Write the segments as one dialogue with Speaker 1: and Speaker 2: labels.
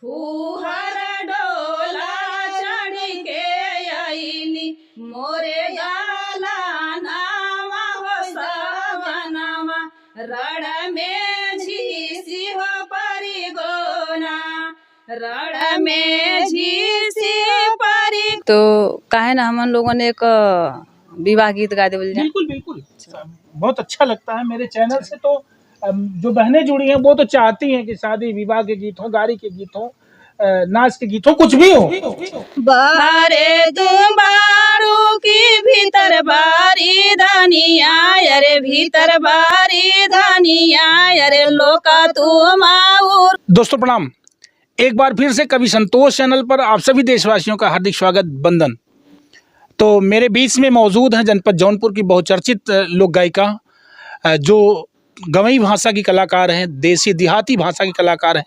Speaker 1: फूहर डोला चढ़ के आईली मोरे गाला नामा हो सवनामा रड़ में झीसी हो परिगोना रड़ में झीसी परी। तो काहे ना हमन लोगों ने एक विवाह गीत गा देवल जाए।
Speaker 2: बिल्कुल बिल्कुल, बहुत अच्छा लगता है। मेरे चैनल से तो जो बहनें जुड़ी हैं वो तो चाहती हैं कि शादी विवाह के गीत हो, गारी के गीत हो, नाच के गीत हो, कुछ भी हो।
Speaker 1: बारे तुम्बारू की भीतर बारी धनिया, अरे भीतर बारी धनिया, अरे लोका तुम आउर।
Speaker 2: दोस्तों प्रणाम, एक बार फिर से कवि संतोष चैनल पर आप सभी देशवासियों का हार्दिक स्वागत वंदन। तो मेरे बीच में मौजूद हैं जनपद जौनपुर की बहुचर्चित लोक गायिका, जो गवई भाषा की कलाकार हैं, देसी देहाती भाषा की कलाकार हैं,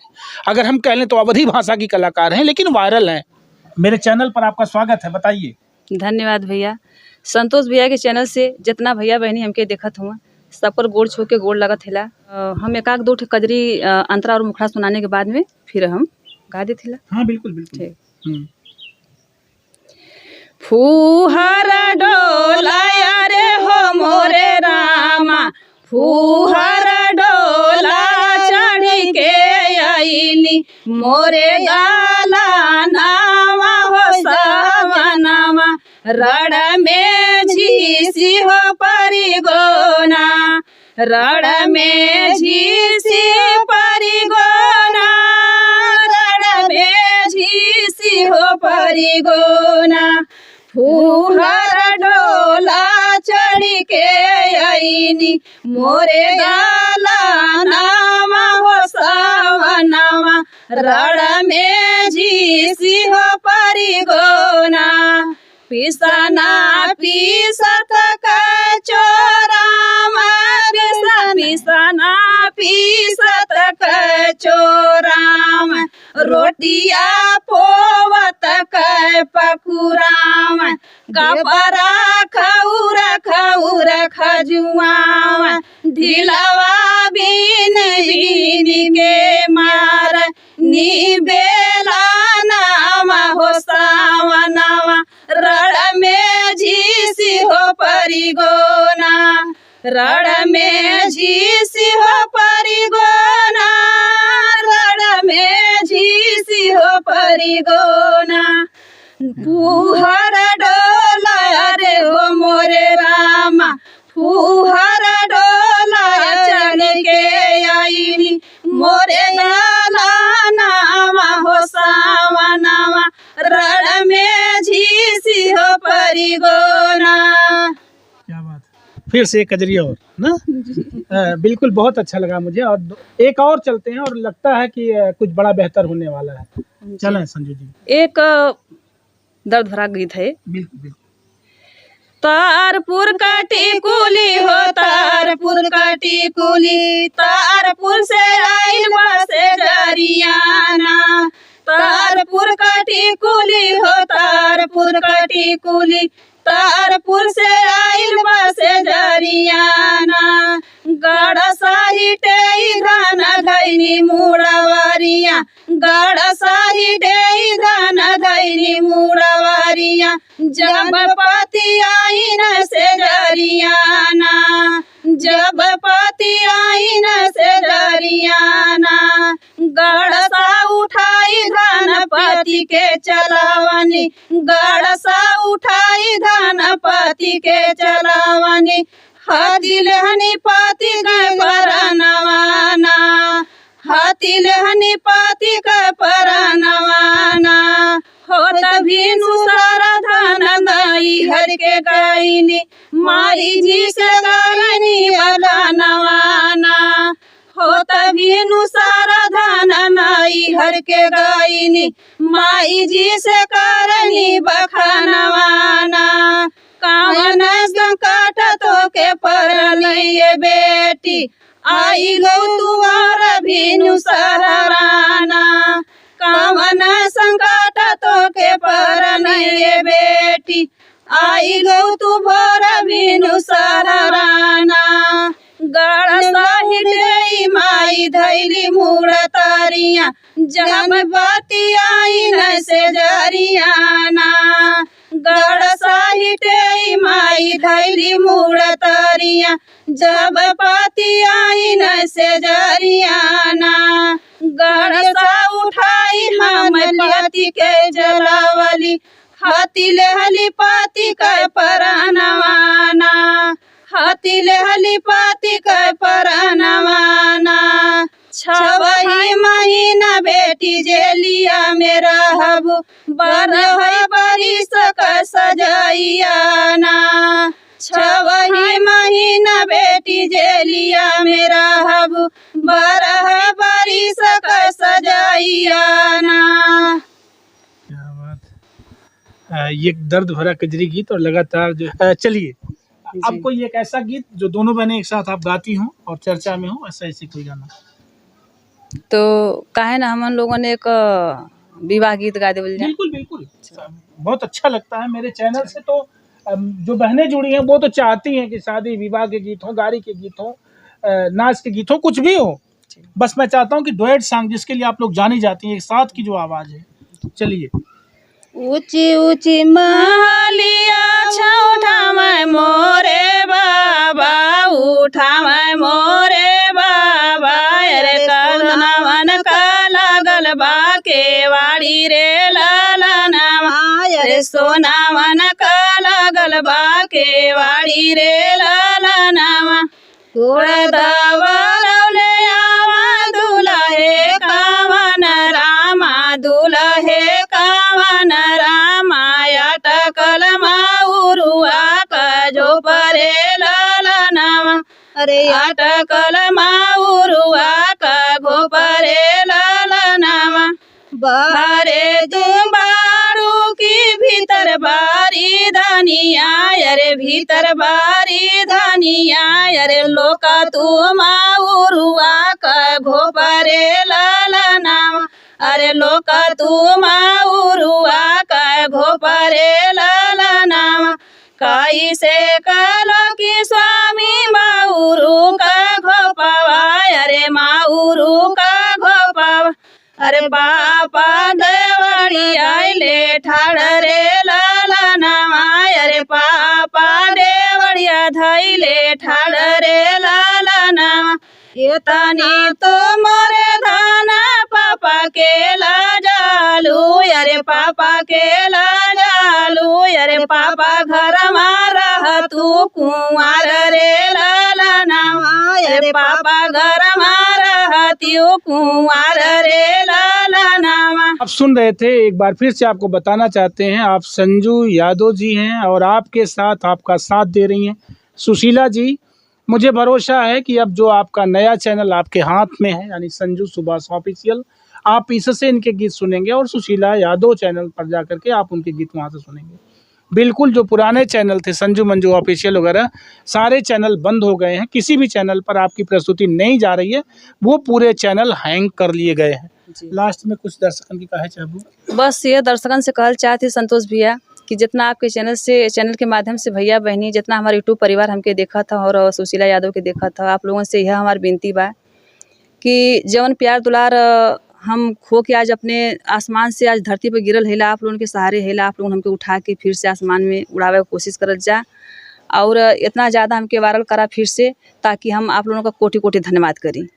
Speaker 2: अगर हम कह लें तो अवधी भाषा की कलाकार हैं, लेकिन वायरल हैं। मेरे चैनल पर आपका स्वागत है, बताइए।
Speaker 1: धन्यवाद भैया। संतोष भैया के चैनल से जितना भैया बहनी हमके देखत हुआ सब पर गोड़ छू के गोड़ लगत हिला। हम एकाक दो ठे कजरी अंतरा और मुखड़ा सुनाने के बाद में फिर हम गा देत हिला।
Speaker 2: हाँ बिल्कुल बिल्कुल।
Speaker 1: ठीक। फूहर डोला रे हो मोरे रामा, फूहर डोला चढ़ के आईली मोरे गाला नामा हो सवनामा रड़ में झीसी हो परिगोना रड़ में झीसी परिगोना रड़ में झीसी हो परिगोना। फूहर डोला चढ़ के आईनी मोरे गाला नामा हो सवनामा रड़ में झीसी हो परिगोना। पिसना पीसत का चोरामा पिसना पीसत का चोराम रोटिया पोवत कै पकुराम कपरा खौरा खौरा खजुआम ढिलवा बीन बीन के मार नी बेला नामा हो सावनामा रड़ में झीसी हो परिगोना रड़ में झीसी हो परिगोना रड़ में झीसी हो परिगोना। फूहर डोला रे हो मोरे रामा, फूहर डोला चढ़ के आईली मोरे गाला नामा हो सावनामा रड़ में झीसी हो परिगोना।
Speaker 2: क्या बात है, फिर से एक कजरी और ना। बिल्कुल बहुत अच्छा लगा मुझे। और एक और चलते हैं और लगता है कि कुछ बड़ा बेहतर होने वाला है। चलें संजू जी।
Speaker 1: एक दर्द भरा गीत है।
Speaker 2: बिल्कुल बिल्कुल।
Speaker 1: तारपुर काटी कुली हो तारपुर काटी कुली तारपुर से आइल बसे जरियाना तारपुर काटी कुली हो तारपुर काटी कुली तारपुर से आइल बसे जरियाना गाड़ा साही टेई धान धैनी मुड़ावारिया गाड़ा साही टेई धान धैनी मुड़ावारिया जब पति आईन से जरियाना जब पति आईन से जरियाना गड़सा उठाई धान पति के चलावनी गड़सा उठाई धान पति के चलावनी हाथी लेहनी पति के परनवाना हाथी लेहनी पति के परनवाना हो तभी सारा धान दाई हर के गाइनी माई जी से गायनी बगानवाना हो तभी सारा धान नाई हर के गाइनी माई जी से करनी बखानवाना कावन संकट तो के परल ये बेटी आई गौ तुमार भीनु सराना कावन संकट तो के परल ये बेटी आई गौ तू भोर भीनु सराना। गढ़ साहिटे माई धैली मुड़तरिया जब बाती आई न से जरियाना। गढ़ साहिटे माई धैली मुड़तरिया जब पाती आई न से जरियाना। गढ़ सा उठाई हम पति के जलावली हाथी लेहली पाती के परानवाना। हाथी लेहली पाती के परानवाना। छवही महीना बेटी जेलिया में रहब 12 बरिस के सजाइयाना। छवही महीना बेटी जेलिया में रहब 12 बरिस के सजाइयाना।
Speaker 2: क्या बात। ये दर्द भरा कजरी गीत और लगातार जो चलिए अब कोई एक ऐसा गीत जो दोनों बहनें एक साथ आप गाती हों और चर्चा में हो, ऐसा ऐसे कोई गाना।
Speaker 1: तो काहे ना हमन लोगों ने एक विवाह गीत गा देवल जाए।
Speaker 2: बिल्कुल बिल्कुल, बहुत अच्छा लगता है। मेरे चैनल से तो जो बहनें जुड़ी हैं वो तो चाहती हैं कि शादी विवाह के गीत हों, गाड़ी के गीत हों, नाच के गीत हो, कुछ भी हो, बस मैं चाहता हूँ कि डुएट सॉन्ग जिसके लिए आप लोग जानी जाती हैं, एक साथ की जो आवाज़ है। चलिए।
Speaker 1: ऊंची ऊंची महलिया छौठा मैं मोरे बाबा, उठा मैं मोरे बाबा, अरे कलनवन का लागल बा केवाड़ी रे लाला नामा, अरे सोनावन का लागल बा केवाड़ी रे लाला नामा। कुड़दवरौले आवा दुलहे कावन रामा, दुलहे कावन रामा, अटकल माउरुआ का जो परे लाला नामा, अरे अटकल माउरुआ का घोपरे लाला नामा। बाहरे तुम बारू की भीतर बारी धनिया, अरे भीतर बारी धनिया, अरे लोका तू माउरुआ का घोपरे लाला नामा, अरे लोका तू माउरुआ का घोपरे लाला नामा। काई से कालो की स्वामी माउरू का घोपावा, अरे माउरू का घोपावा, अरे पापा देवड़ी आइले ठाड़ रे लाला नामा, अरे पापा देवड़िया धैले ठाड़ रे लाला नामा। ये तनी तो मोरे धाना पापा के लाजालू, अरे पापा के लाजालू, अरे पापा घर मारा तू कुंवार रे लाला नामा, अरे पापा घर मारा तू कुंवार रे लाला नामा।
Speaker 2: आप सुन रहे थे, एक बार फिर से आपको बताना चाहते हैं, आप संजू यादव जी हैं और आपके साथ आपका साथ दे रही हैं सुशीला जी। मुझे भरोसा है कि अब जो आपका नया चैनल आपके हाथ में है, यानी संजू सुभाष ऑफिशियल, आप इससे इनके गीत सुनेंगे और सुशीला यादव चैनल पर जा कर के आप उनके गीत वहाँ से सुनेंगे। बिल्कुल जो पुराने चैनल थे संजू मंजू ऑफिशियल वगैरह, सारे चैनल बंद हो गए हैं। किसी भी चैनल पर आपकी प्रस्तुति नहीं जा रही है, वो पूरे चैनल हैंग कर लिए गए हैं। लास्ट में कुछ दर्शकन की कहे चाहबू?
Speaker 1: बस ये दर्शकन से कहल चाहती संतोष भैया कि जितना आपके चैनल से, चैनल के माध्यम से भैया बहनी, जितना हमारे यूट्यूब परिवार हमके देखा था और सुशीला यादव के देखा था, आप लोगों से यह हमारी विनती बा कि जवन प्यार दुलार हम खो के आज अपने आसमान से आज धरती पर गिरल हैला, आप लोगन के सहारे हैला, आप लोगन हमके उठा के फिर से आसमान में उड़ावे के कोशिश करल जा और इतना ज़्यादा हमके वायरल करा फिर से, ताकि हम आप लोगों का कोटि कोटि धन्यवाद करी।